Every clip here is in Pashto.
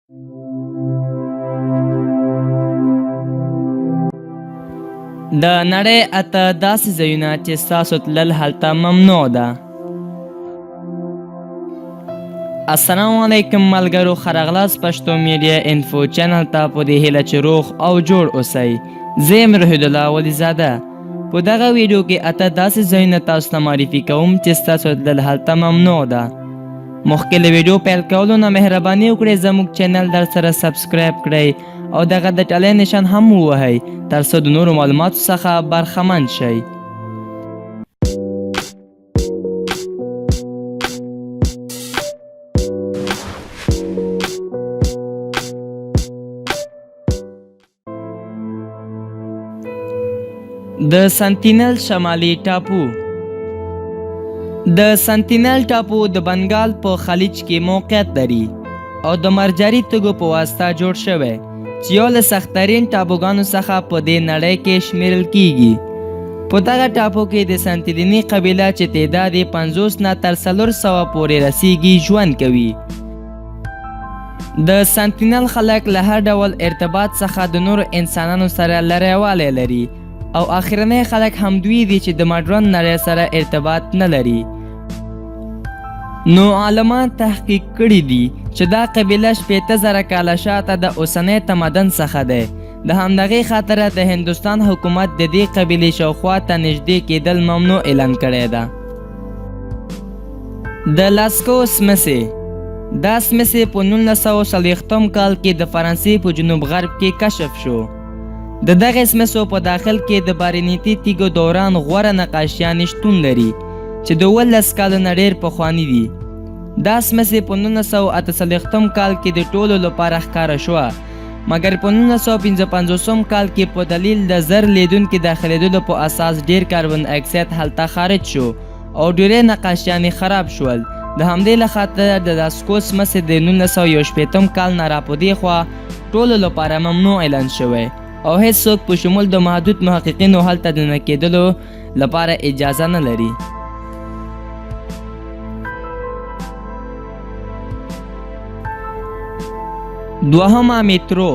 د نړۍ اته داسې ځایونه چې ستاسو تلل هلته ممنوع ده. السلام علیکم ملګرو، خرغلاس پښتو میډیا انفو چینل ته په دې هیله چې روغ او جوړ اوسئ. زه یم روحید الله ولیزاده. په دغه ویډیو کې اته داسې ځایونه تاسو ته معرفي کوم چې ستاسو تلل هلته ممنوع ده. مخکې له ویډیو پیل کولو نه مهرباني وکړئ زموږ چینل در سره سبسکرایب کړئ او دغه د ټلی نشان هم ووهئ ترڅو د نورو معلوماتو څخه برخمن شئ. د سنتینل شمالي ټاپو. د سنتینل ټاپو د بنګال په خلیج کې موقعیت لري او د مرجري تږو په واسطه جوړ شوی چې یو له سخترین ټاپوګانو څخه په دې نړۍ کې شمیرل کیږي. په دغه ټاپو کې د سنتینلي قبیله چې تعداد یې 50 نه تر 400 پورې رسیږي ژوند کوي. د سنتینل خلک له هر ډول ارتباط څخه د نورو انسانانو سره لرېوالی لري او اخرنی خلک هم دوی دي چې د مډرن نړۍ سره ارتباط نه لري. نو عالمان تحقیق کړي دي چې دا قبیله 60,000 کاله شاته د اوسنۍ تمدن څخه دی. د همدغې خاطره د هندوستان حکومت د دې قبیلې شاوخوا ته نږدې کېدل ممنوع اعلان کړی ده. د لاسکو سمسې. دا سمسې په 1940 کال کې د فرانسې په جنوب غرب کې کشف شو. د دغې سمسو په داخل کې د بارینیتي تیږو دوران غوره نقاشیانې شتون لري چې د 17 کالو نه ډېر پخواني دي. دا سمسې په 1948 کال کې د ټولو لپاره ښکاره شوه، مګر په 1955 کال کې په دلیل د زر لیدونکي داخلېدلو په اساس ډېر کاربن اکساید هلته خارج شو او ډېری نقاشیانې خراب شول. د همدې له خاطره د لاسکو سمسې د 1961 کال نه راپدېخوا ټولو لپاره ممنوع اعلان شوی او هیڅوک په شمول د محدود محققینو هلته د نه کېدلو لپاره اجازه نه لري. دوهمه میترو.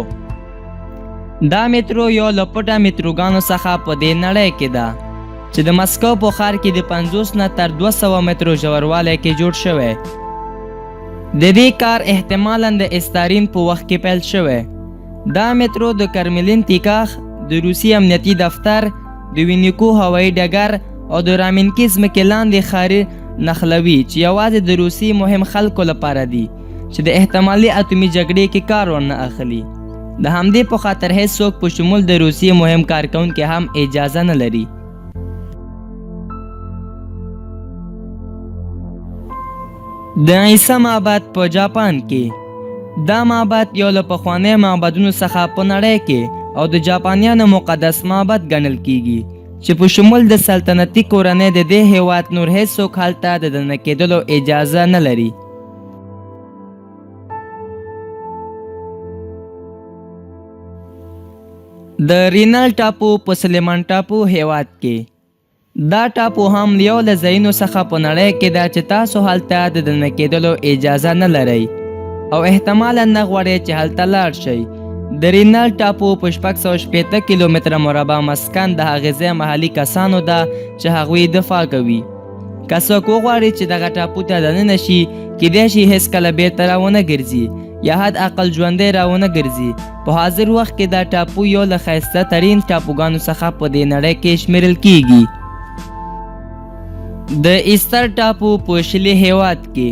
دا میترو یو له پټه میتروګانو څخه په دې نړۍ کې ده چې د مسکو په ښار کې د 50 نه تر 200 مترو ژوروالی کې جوړ شوی. د دې کار احتمالاً د استارین په وخت کې پیل شوی. دا میترو د کرملین تیکاخ، د روسي امنیتي دفتر، د وینیکو هوایي ډګر او د رامینکي ځمکې لاندې ښاري نښلوي چې یوازې د روسي مهم خلکو لپاره دي چې د احتمالي اتومي جګړې کې کار ورنه اخلي. د همدې په خاطر هیڅوک په شمول د روسیې مهم کارکوونکي هم اجازه نه لري. د عیسی معبد په جاپان کې. دا معبد یو له پخوانیو معبدونو څخه په نړۍ کې او د جاپانیانو مقدس معبد ګڼل کیږي چې په شمول د سلطنتي کورنۍ د دې هیواد نور هیڅوک هلته د دننه کېدلو اجازه نه لري. د رینل ټاپو په سلیمان ټاپو هیواد کې. دا ټاپو هم یو له ځایونو څخه په نړۍ کې ده چې تاسو هلته د دننه کېدلو اجازه نه لرئ او احتمالا نه غواړئ چې هلته لاړ شئ. د رینل ټاپو په 660 کیلومتره مربع مسکن د هغې ځای محلي کسانو ده چې هغوی دفاع کوي. که څوک وغواړي چې دغه ټاپو ته دننه شي، کیدای شي هیڅکله بیرته راونه ګرځي یا حد اقل ژوندی راونه ګرځي. په حاضر وخت کې دا ټاپو یو له ښایسته ترین ټاپوګانو څخه په دې نړۍ کې شمیرل کیږي. د ایستر ټاپو په شلي هیواد کې.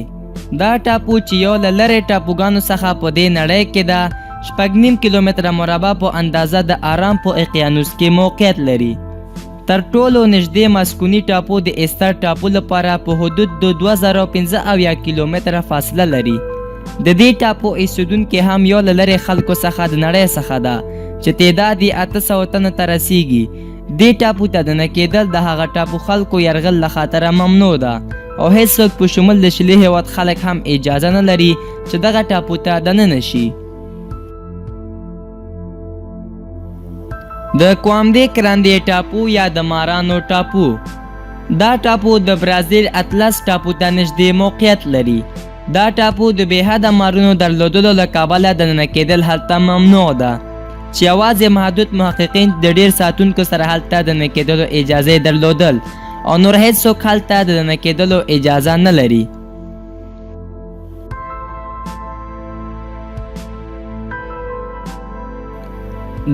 دا ټاپو چې یو له لرې ټاپوګانو څخه په دې نړۍ کې ده، 6.5 کیلومتره مربع په اندازه د آرام په اقیانوس کې موقعیت لري. تر ټولو نږدې مسکوني ټاپو د ایستر ټاپو لپاره په حدود د 2075 کیلومتره فاصله لري. د دې ټاپو ایسیدونکي هم یو له لرې خلکو څخه د نړۍ څخه ده چې تعداد یې 800 تنو ته رسیږي. دې ټاپو ته دننه کېدل د هغه ټاپو خلکو یرغل له خاطره ممنوع ده او هیڅوک په شمول د شلي هیواد خلک هم اجازه نه لري چې دغه ټاپو ته دننه شي. د کوامدې کراندې ټاپو یا د مارانو ټاپو. دا ټاپو د برازیل اطلس ټاپو ته نږدې موقعیت لري. دا ټاپو د بې حده مارونو درلودلو له کبله دننه کېدل هلته ممنوع ده، چې یوازې محدود محققین د ډېر ساتونکو سره هلته د دننه کېدلو اجازه درلودل او نور هیڅوک هلته د دننه کېدلو اجازه نه لري.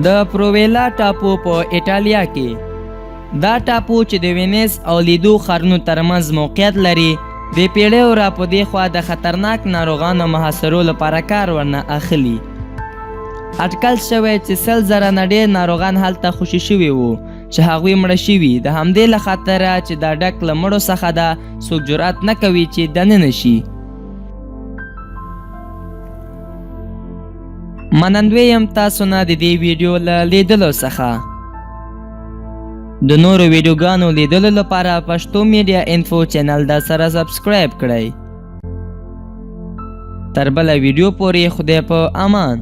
د پروویلا ټاپو په ایټالیا کې. دا ټاپو چې د وینیس او لیدو ښارونو ترمنځ موقعیت لري، د پیړیو را په دې خوا د خطرناک ناروغانو محاصرو لپاره کار ورنه اخلي. اټکل شوی چې 100,000 نه ډېر ناروغان هلته خوشي شوي وو چې هغوی مړه شوي. د همدې له خاطره چې دا ډک له مړو څخه ده، څوک جرأت نه کوي چې دننه شي. منندوی یم تاسو نه د دې ویډیو له لیدلو څخه. د نورو ویډیوګانو لیدلو لپاره پښتو میډیا انفو چینل د سره سبسکرایب کړئ. تر بله ویډیو پورې خدای په امان.